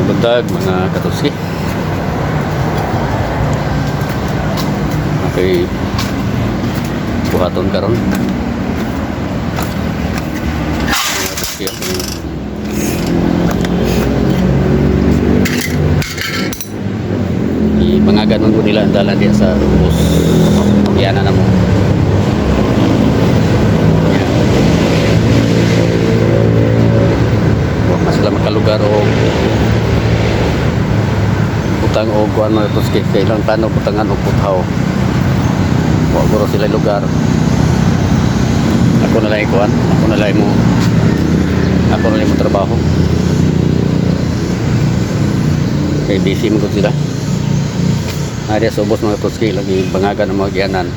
May buntag, mga katuski. Okay. Buhaton karon. Mga katuski, ang ipangagan man ko nila ang dalan diya sa bus. Yan na mo. Yan. Wa man sila makalugar o butang o kuan, mga katuski, kay ilang plano butangan og puthaw. Wa guro sila lugar. Ako na lang ikuan, ako na lang mo trabaho. Kay busy man gud sila. Ari sa ubos, mga katuski, lagi bangagan ang mga giyanan.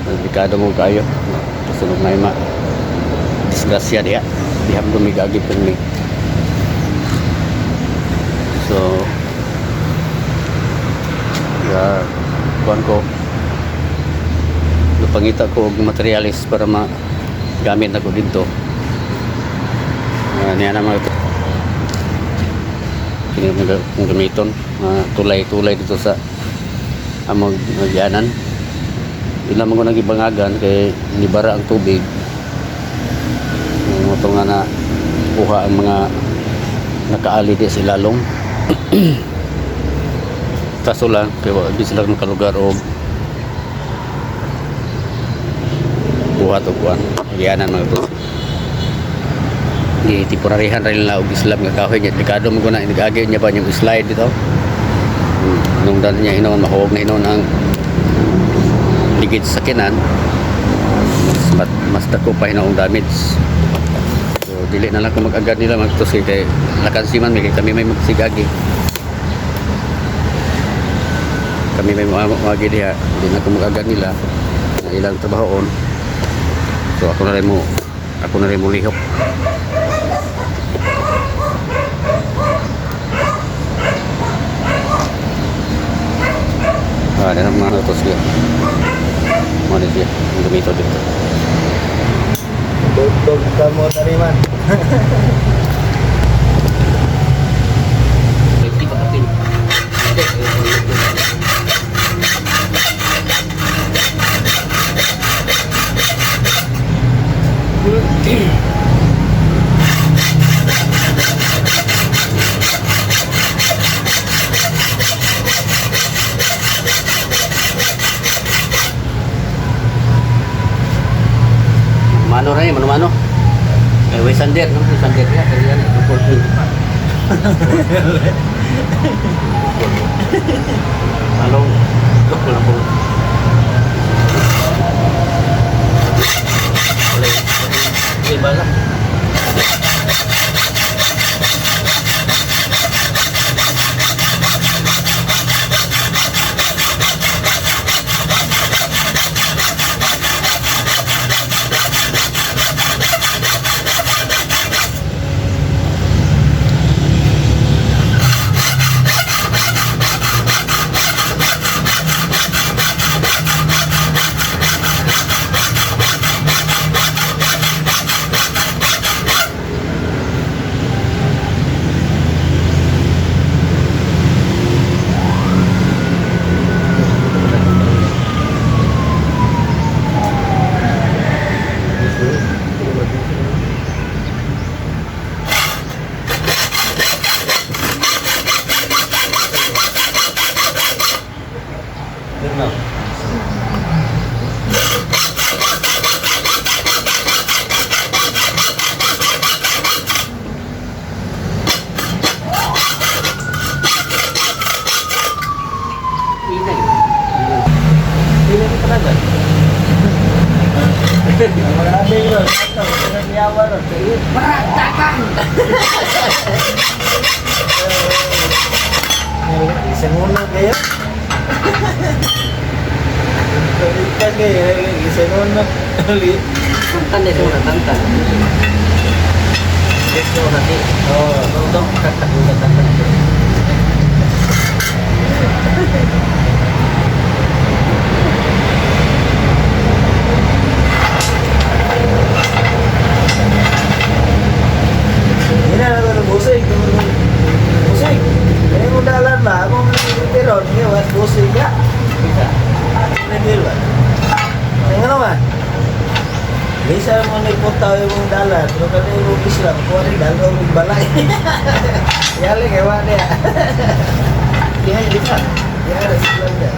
Delikado mo kayo. Kasunod na ima. Disgrasya diha. Diha mo migagi mi. So, ya, kuan ko, napangita ko og materialis para magamit na ko dito. Niya na mga kini mga kung gamiton, mga tulay-tulay dito sa among nagyanan. Yun lamang ko nagibangagan kay nibara ang tubig. Yung ito nga na kuha ang mga nakaali di sa ilalong. Kaso lang, kay wa di sila makalugar og buhat og kuan. Nagyanan, mga to. Di temporarihan ra nila og islam nga kahoy niya. Delikado mo ko na nagagi niya pa niyang slide dito. Nung dali niya hinon, mahuog na hinon ang ligid sa sakinan. Mas dako pa hinoong damage. So dili na lang ko mag-agad nila magtusi kay lakansi man may kami may magsigagi. Kami may mga diha, hindi na ko mag-agad nila na ilang trabahoon. So ako na rin mo lihok. Ah, yan ang mga tos siya. Mga siya, ang gamito dito. Dog ka mo tariman. Hindi pa kapin. Mano rin, mano mano. Eh, way sander, no? Way sander niya, kaya yan, ito po. Along, look lang po. Wala yun. Hindi bala. Inay. Inay ko talaga. Marami ron. Nagyawa ron. Isang uno kayo. Ikan kayo. Isang uno. Tantan na ito, tantan. Ito, hati. Oh. Ito, tantan. Ina na ron busay. Imong dalan ba? Ako nang tiron, kaya was busi ka. Bisa. Reveal ba? Ang ano ba? Bisa mo ni punta imong dalan, pero kani imong Islam, kuha ni dalan mong balay. Yali kay wa niya. Dihay bisa. Yali Islam niya.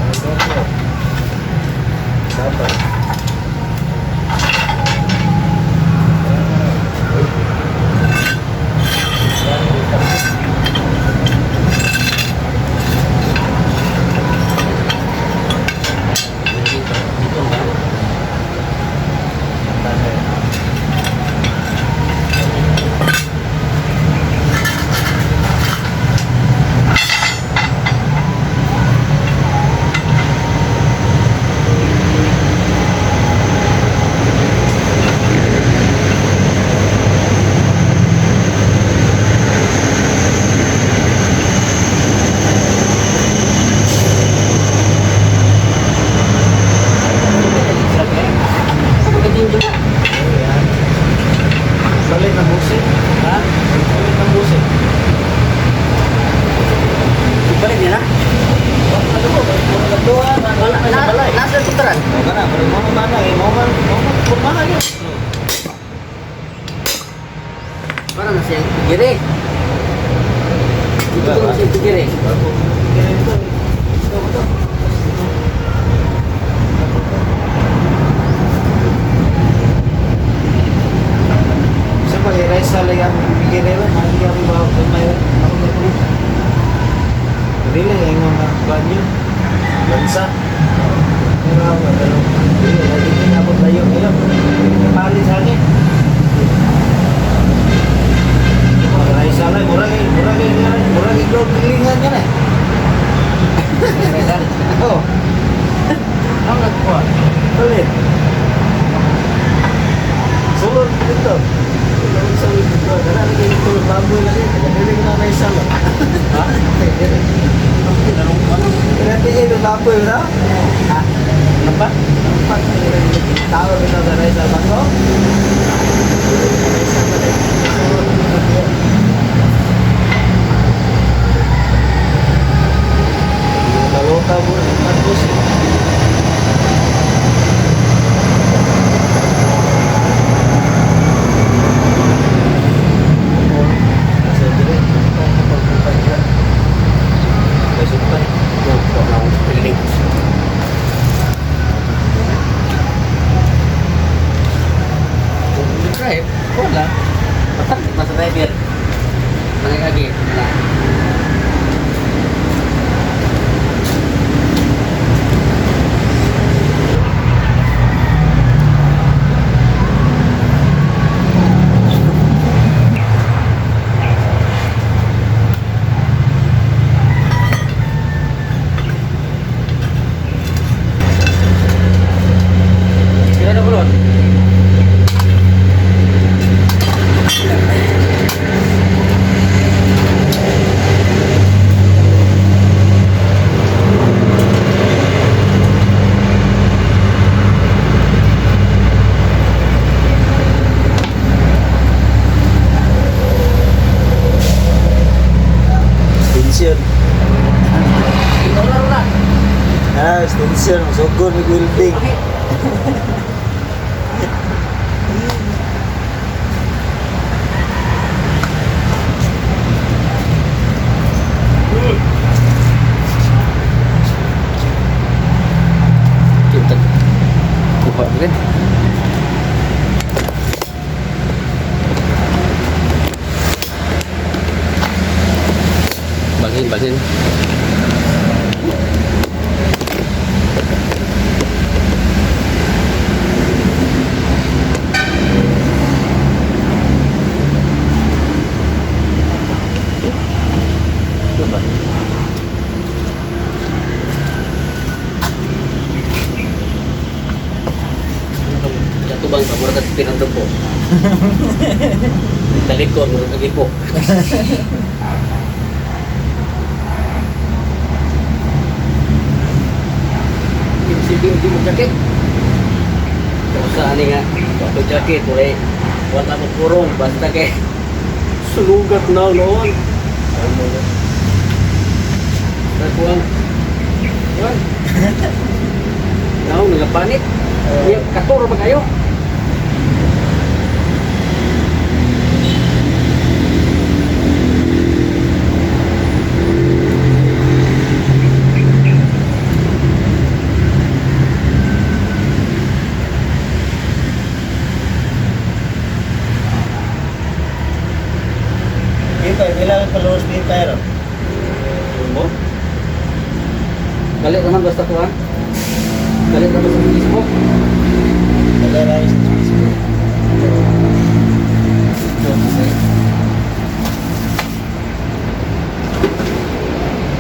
Dapat. Dito, dito ba? Balik na busi. Ha? Balik na busi. Ibalik niya na? Ano mo? Wala na Wala, sa balay. nasa putaran. Wala na, pero mo man na, eh, mo man, mo man, kurmahan yun. Para na siyang pigire. Dito na siyang pigire. Ito, ito, ito. Sa pag-erase sa lang bigay ba, mali ako ba ako may ako na po. Dili ay mga banyo. Bansa. Pero ako pero dili lagi din ako tayo ngayon. Pali sa akin. Mga sa lang, murag eh, murag eh, murag eh, gilingan niya na eh. Oh, Ang nagkuha. ulit. Sulod dito. Sulod sa dito. Dala lagi dito baboy lagi. Dili ko na may sala. Ha? Dili. Dili ito baboy ra. Ha? Ano pa? Pag tao bitaw sa sa bangko. Balota mo, tapos. Nasa dire, pagpapagpag. Besok pa. Wala akong piling. Drive, wala. Basta, basta driver. Nangigagi, wala. Kira na kulon? Extension. Wala, wala. Ah, extension. Sugod ng building. Okay. Kita kuha rin. Balhin, balhin. Ano ba? Katubang ka, mura ka pinandog ko. Talikod, mura ka gipo. Yung silbi, hindi mo jacket. Kung saan nga, ako jacket, wala wala mo purong, basta kay sulugat na noon. Ano mo? Sa kuwang. Kuwan. Naong nagapanit. Iya, katuro ba kayo? Dito, pila ang followers dito tayo. Mo? Galit naman basta kuwan. Galit naman sa Facebook. Nagara sa Facebook.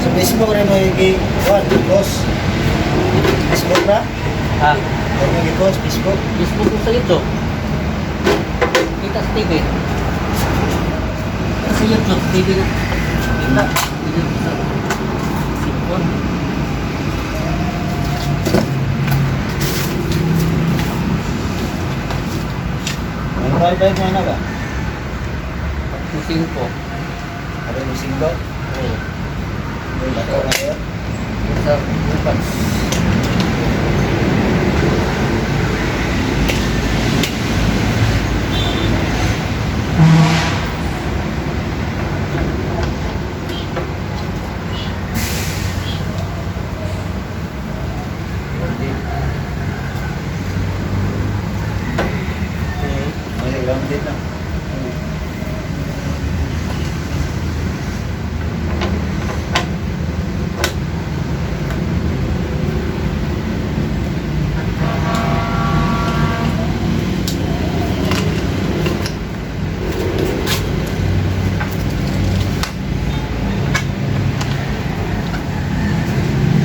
Sa Facebook rin mo yung one, post. Facebook na? Ah, Ano yung post? Facebook? Facebook ko sa YouTube. Kita sa TV. Sa YouTube, TV na. Kita. Kita sa cellphone. Ang private mo na ba? Musin ko. Ano yung singko? Oo. Dako na yun. Sa bukas. May grounded na.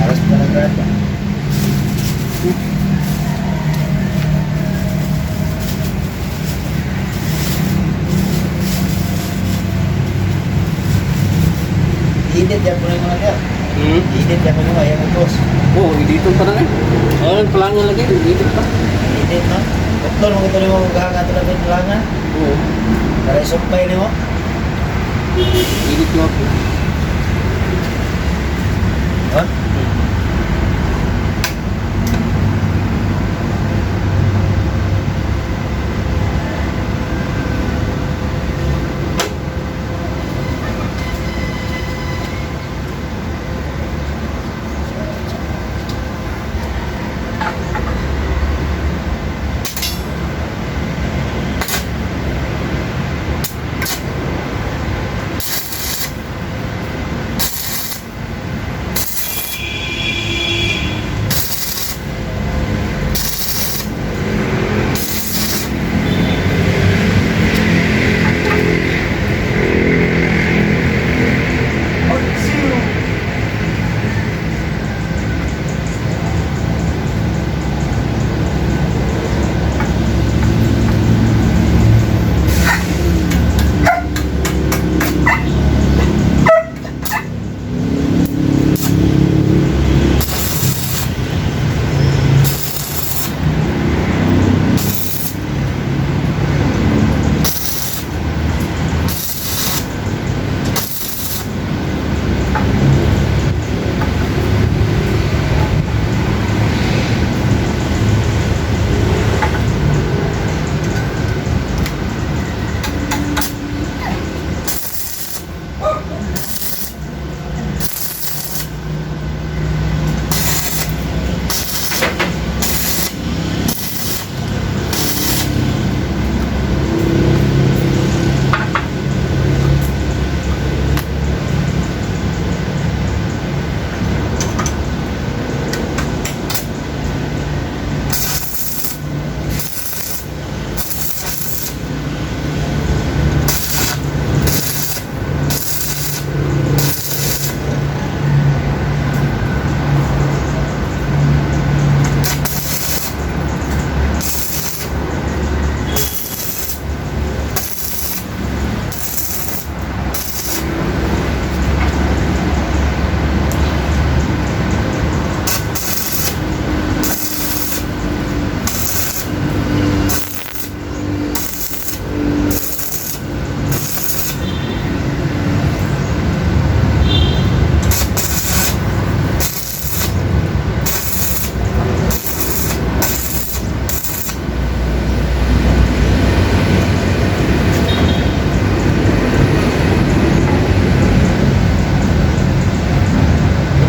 Aras pa ng grata. Edit yan po na yung mga niya. Hmm? Edit yan po yung mga yung post. Oo, dito pa na eh. Oh, ang plano lagi, dito pa. Edit no? Utol mo ito mo gahanga ito na langan. Oo, Para isumpay nimo. edit mo ako. Ha?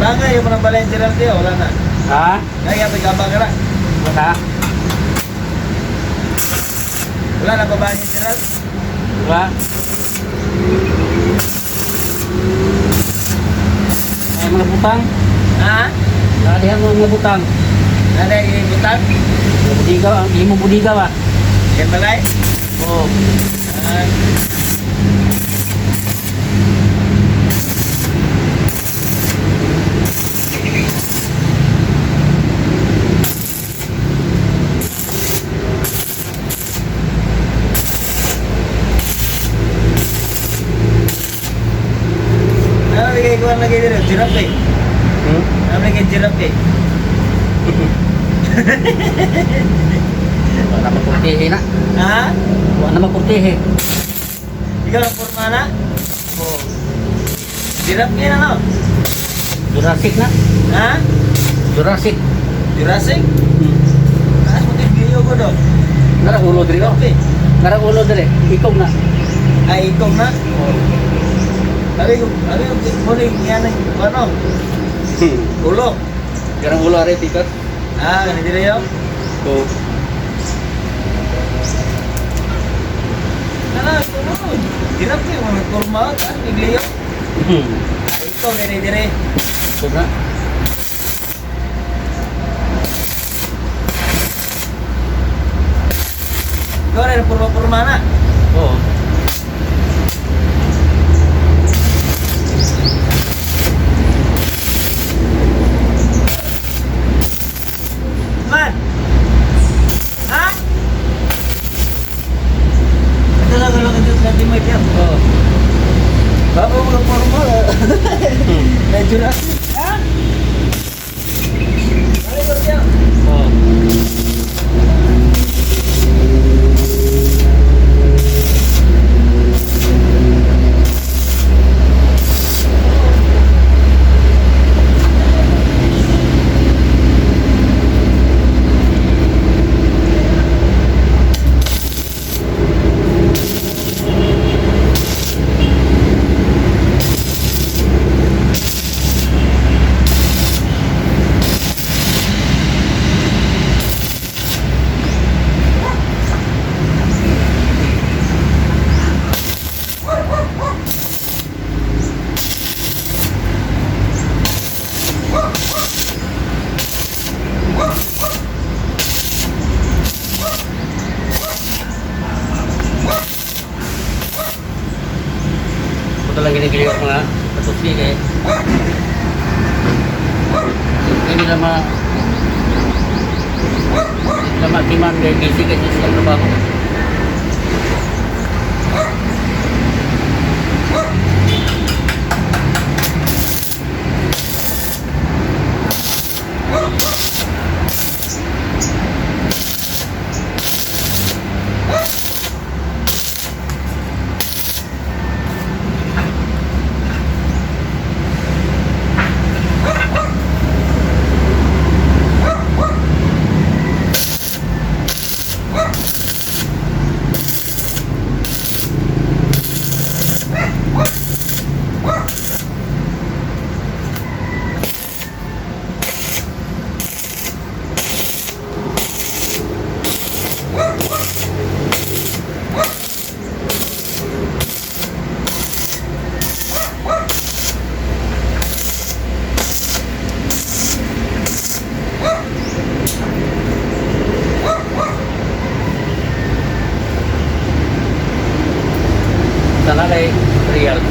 Nangay yung mga balay Gerald diyo, wala na. Ha? Nangay yung gabang ka na. Wala. Wala na ba ni Gerald? Wala. Ay, mga butang. Ha? Nalihan mo mga butang. Ano yung butang? Mga budiga, ang imo budiga ba? Yan balay? Oo. Ah. Ano lagi ko lagi dito? Giraffe eh. Hmm? Ano lagi giraffe eh? Wala na makurtihe na. Ha? Wala na makurtihe. Ikaw ang forma na? Oo. Giraffe yan ano? Jurassic na. Ha? Jurassic. Jurassic? Hmm. Taas mo tayo ko do. Nara ulo diri oh. Giraffe eh. Nara ulo diri. Ikaw na. Ay, ikaw na. Oo. Abi ko, muna yung yan ang, ano, ulo. Garang ulo are tikot. Ah, ganun dito yun. Oo. Ano, ulo. Giraffe yung mga kurma, ah, igliyo. Ay, ikaw, dire dire. Sobra. Ikaw rin, purma-purma na. Oo. Man! Ha? Ito lang, ito lang, ito lang, ito lang. Oo. Bago mga purma. Na Jurassic. Ha? Ay, ikaw siya. Oo. Ito lang ginigiliw mga patusi kay. Hindi na ma hindi na matiman kay busy kasi sa trabaho. Sana kay real.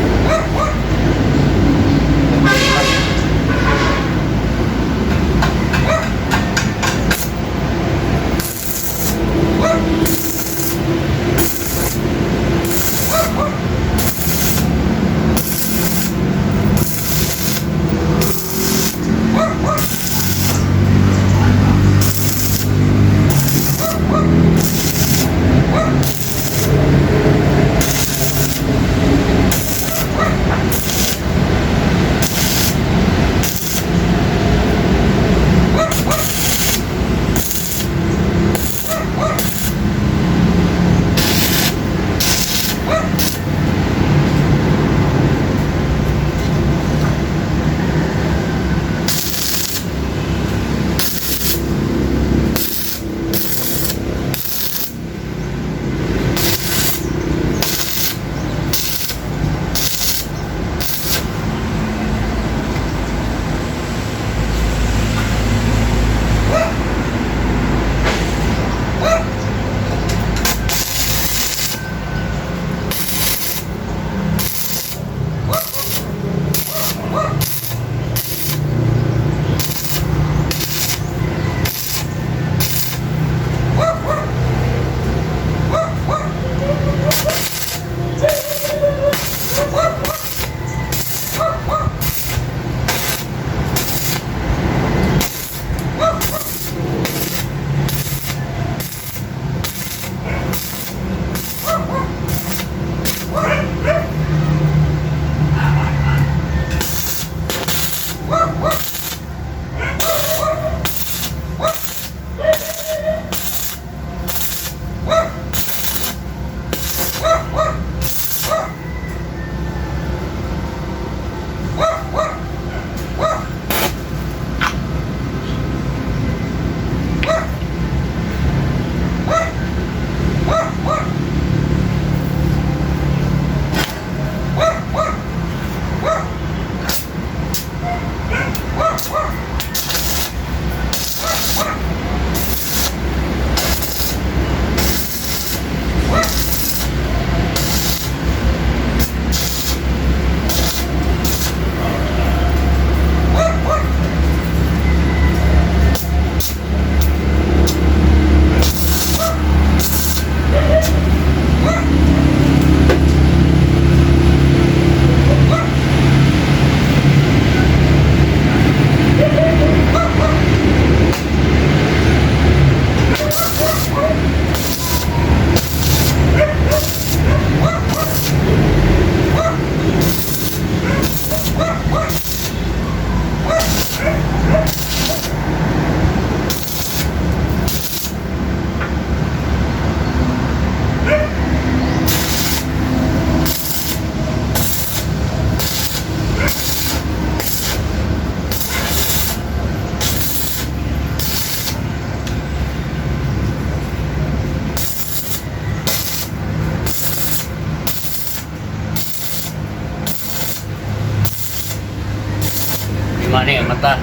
Mani ang mata.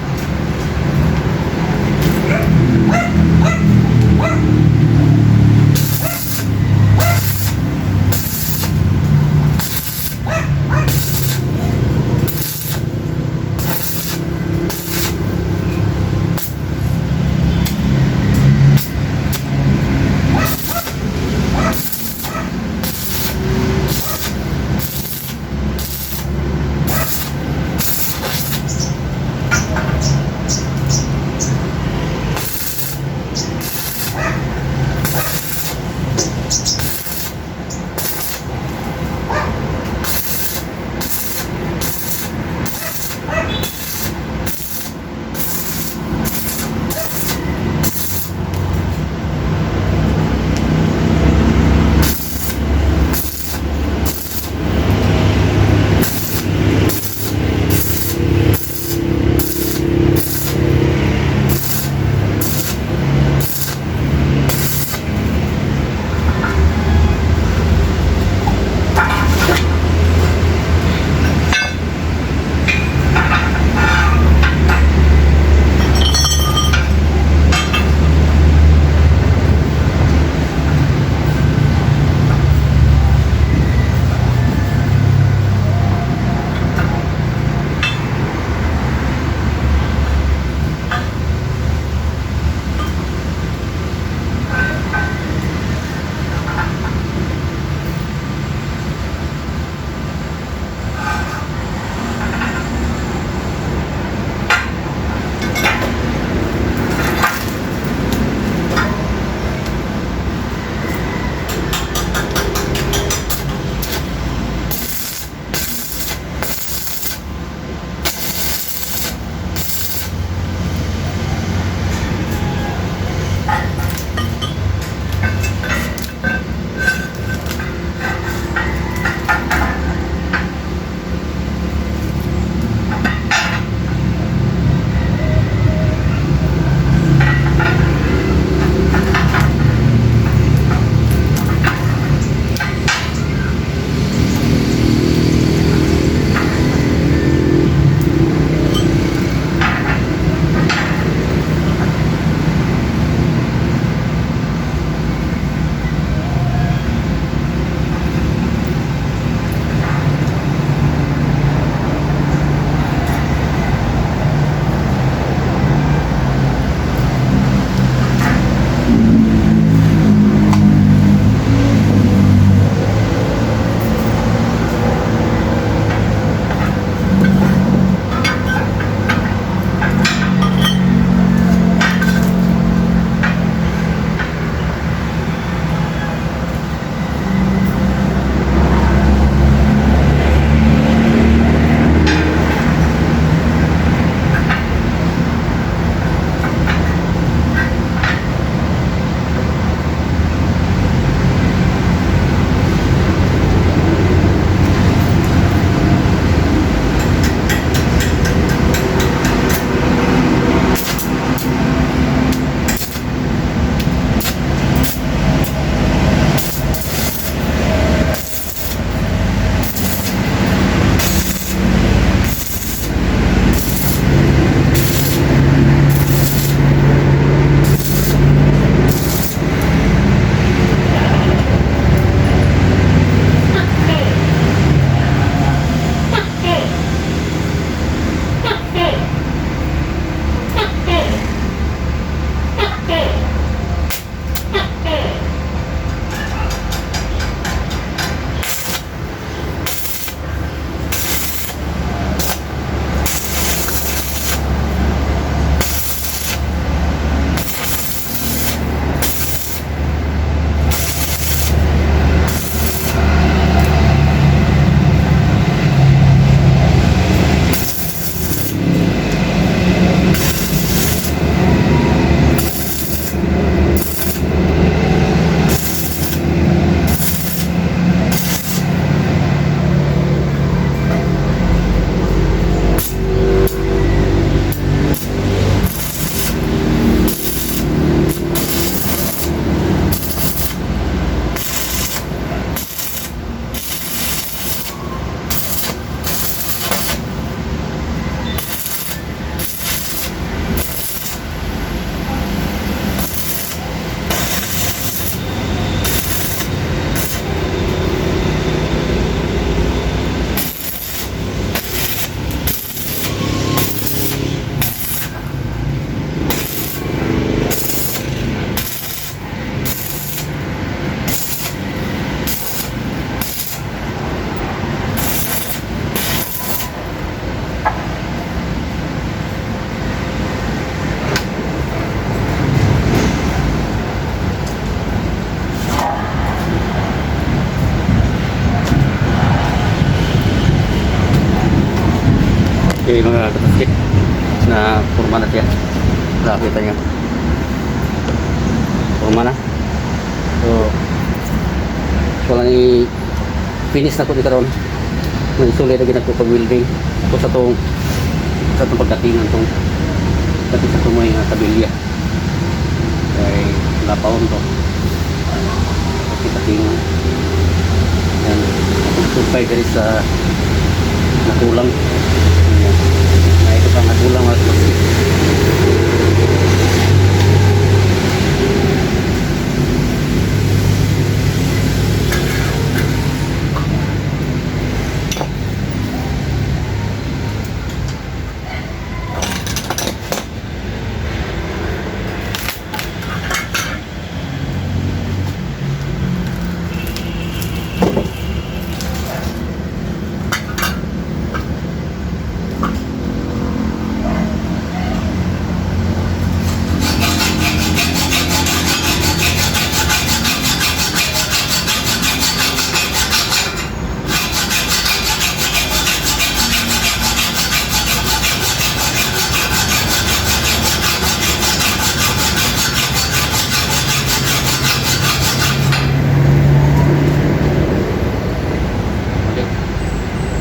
Okay, mga katuski, na purma na siya. Nakita niyo. Purma na. So, wala ni finish na ko dito ron. May sulay na ginako pag welding. Ako sa tong pagkatingan tong pati sa tumoy nga tabilya. Kay lapaon to. Pati katingan. Yan. Akong supay diri sa nakulang. Yan. Na ito pa nakulang, mga katuski. Okay.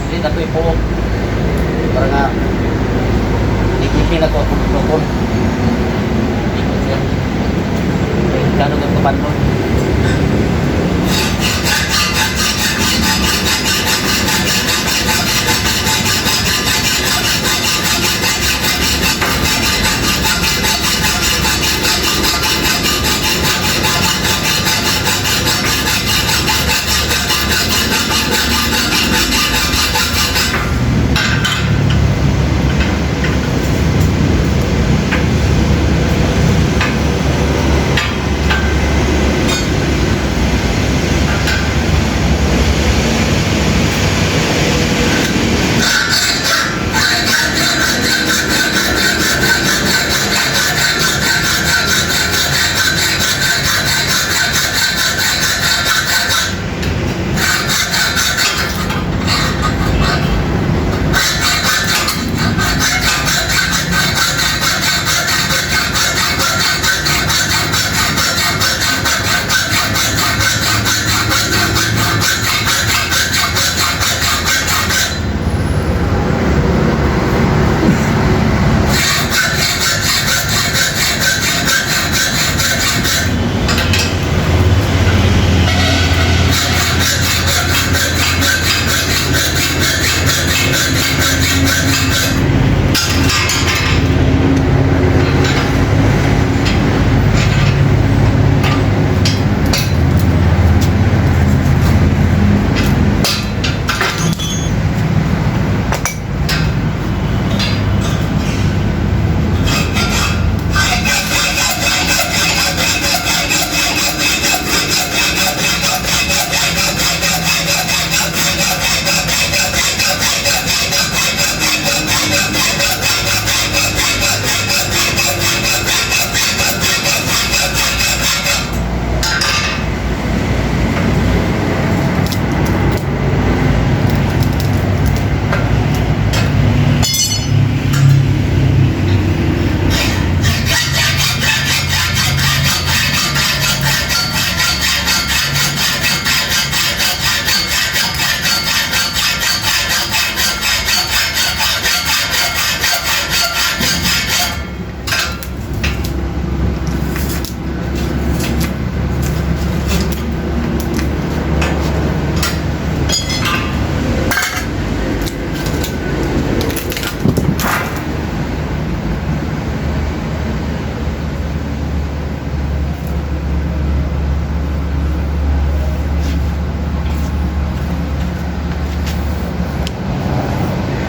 Hindi na ito ipuok. Para nga, ikipin ako akong lukon. Ikot siya. Okay, gano'n ang kapandon.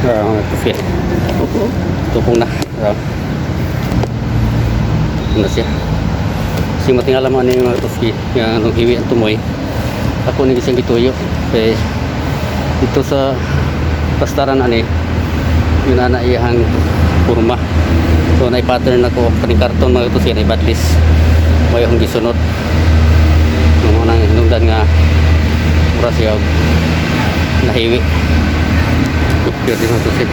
Mga katuski. Tupong na. Tupong na siya. Kasi matingala man yung mga katuski. Yung anong hiwi ang tumoy. Ako ni siyang gituyo. Kaya dito sa pastaran ani, yun na iyahang kurma. So na pattern ako kaning karton, mga katuski, na badlis. May akong gisunod. Nung unang hinungdan nga mura siya og nahiwi. Pure din, mga katuski.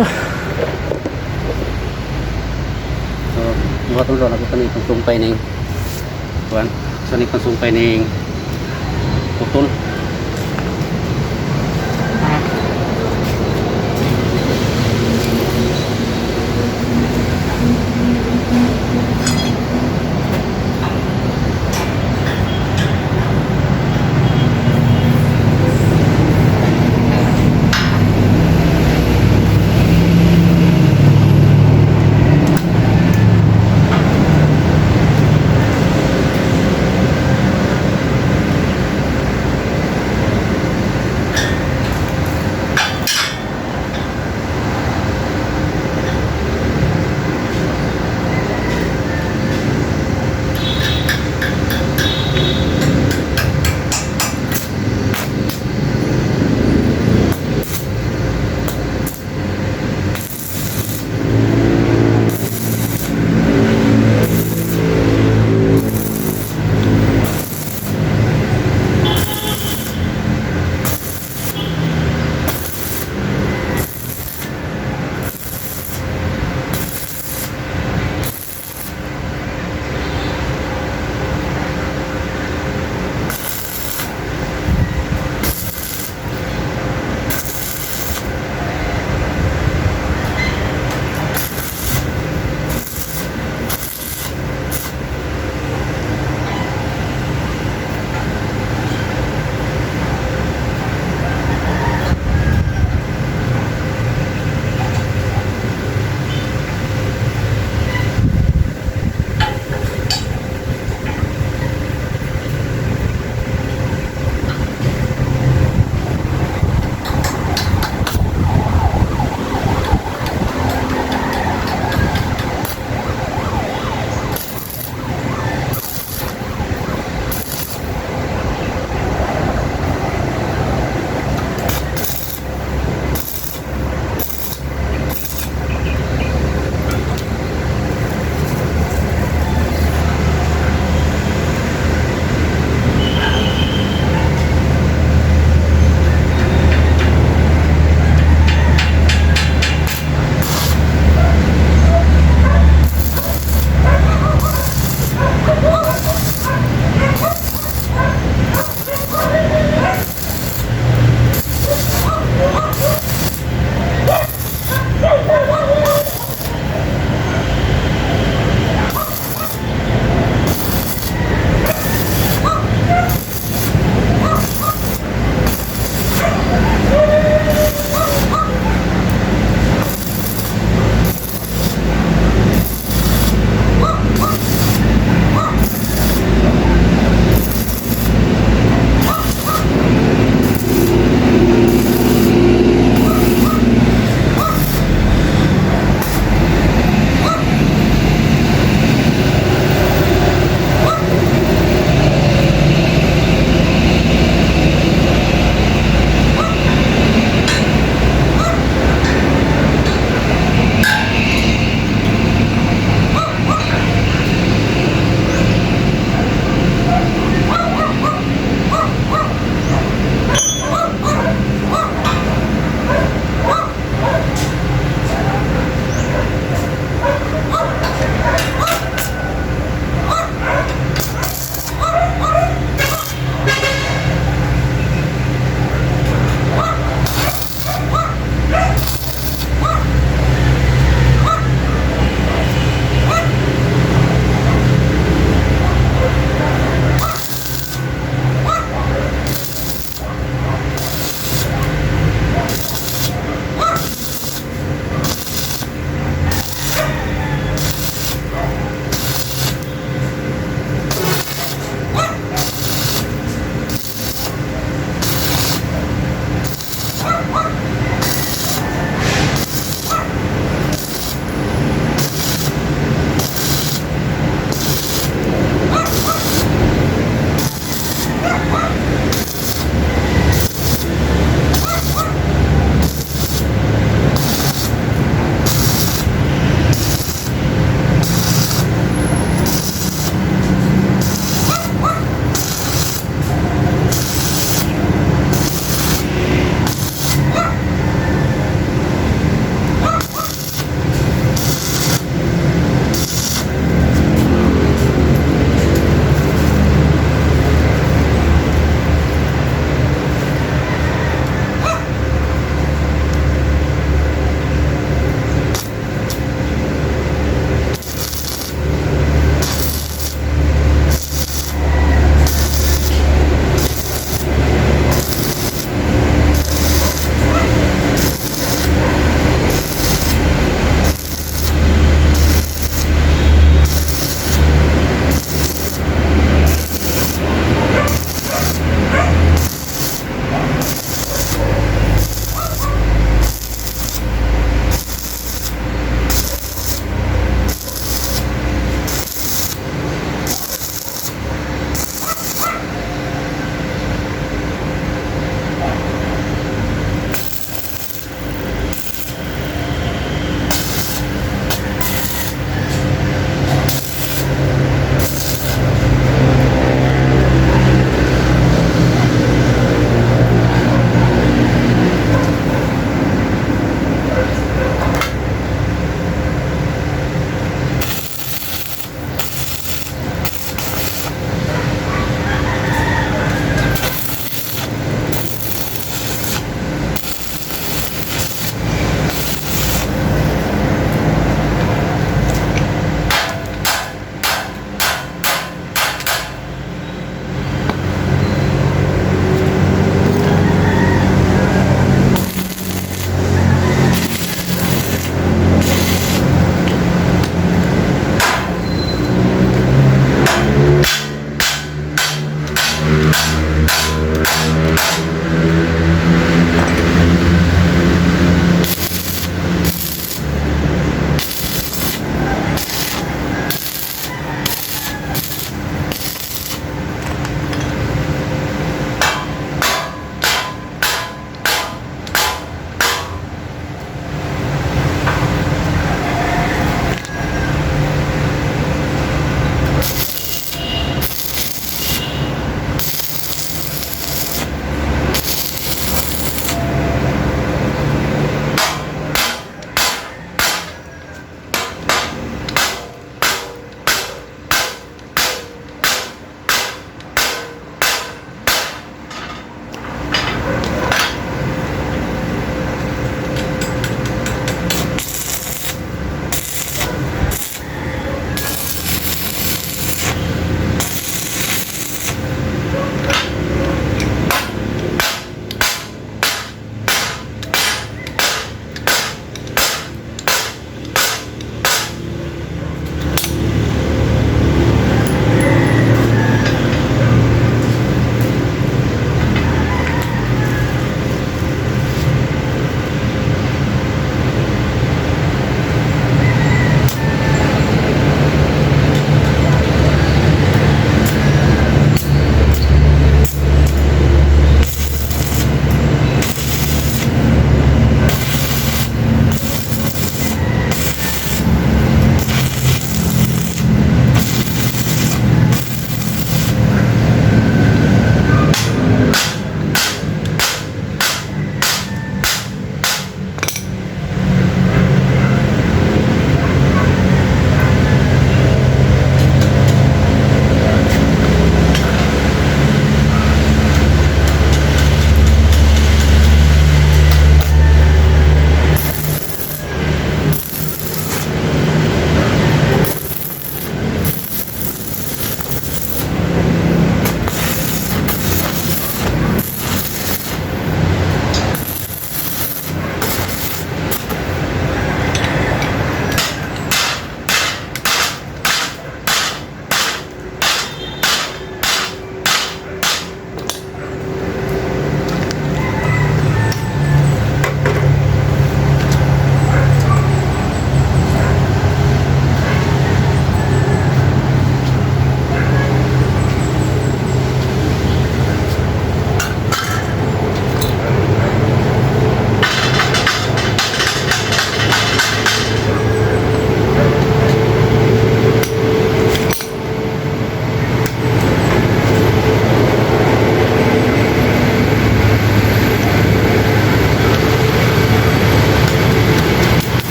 So, buhaton ro ako kani itong sumpay ning kuan. So ni pang sumpay ning putol.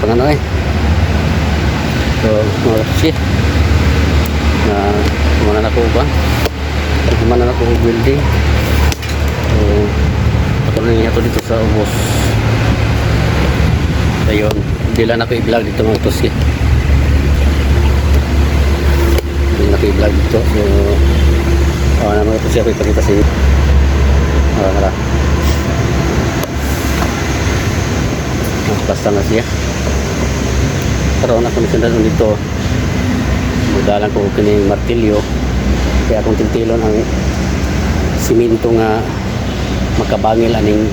Butang ano eh. So, mga katuski. Na, muna na ko ba? Muna na ko welding. So, ako na niya to dito sa ubos. Ayun, hindi lang ako i-vlog dito, mga katuski. Hindi na ako i-vlog dito. So, na mga katuski, ako ipakita sa inyo. Ah, tara. Ah, basta na siya. Karoon ako ni sundan dito. Mudalan ko kining martilyo. Kaya akong tiltilon ang simento nga makabangil aning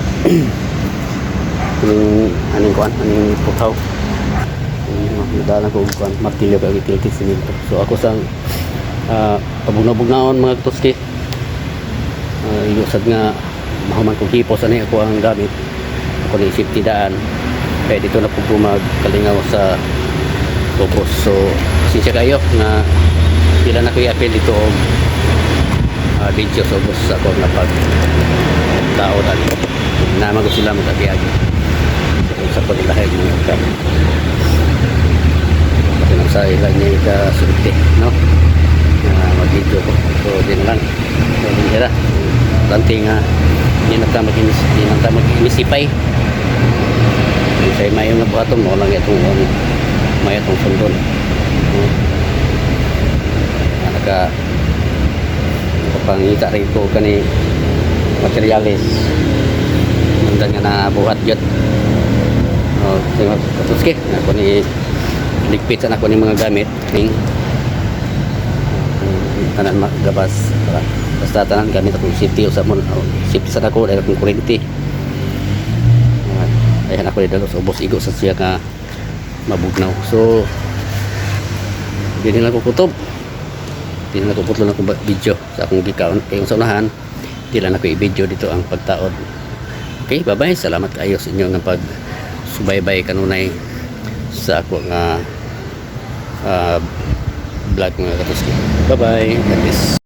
aning aning kuan, aning putaw. Mudalan ko og kuan, martilyo, kay gitiltil simento. So ako sang pabugnaw-bugnaon, mga katuski. Igo sad nga mahuman kong hipos ani ako ang gamit. Ako ni safety daan. Kaya dito na po ko magkalingaw sa ubos. So, pasensya kayo nga pila na ko i-appeal dito og video sa ubos sa akong napag tao ani. Naman ko sila mag-agi-agi. So, sa ko nila ay mga kam. Kasi nang sa ila niya ika-sulti, no? Na mag-video ko. So, di na lang. So, di na. Tanti nga, di na ta mag-inisipay. Kay mayo nga buhaton mo lang itong mayo itong sundon. No? Ah, nakapangita rin ko kani materyales. Nandan nga nabuhat yun. Oh, sige, katuski. Ako ni ligpit sa ako ni mga gamit ning tanan magabas. Basta tanan gamit akong safety usab mo, oh, safety sa ako dahil akong kuryente. Ah, ayan ako ni sa ubos, igo sa siya nga mabugnaw. So hindi na ko kutob, di na ko putlo na akong video sa akong gikaon kay sa unahan di lang ako i-video dito ang pagtaod. Okay, bye bye. Salamat kayo sa inyo nga pag subaybay kanunay sa ako nga vlog, mga katuski. Bye bye. God bless.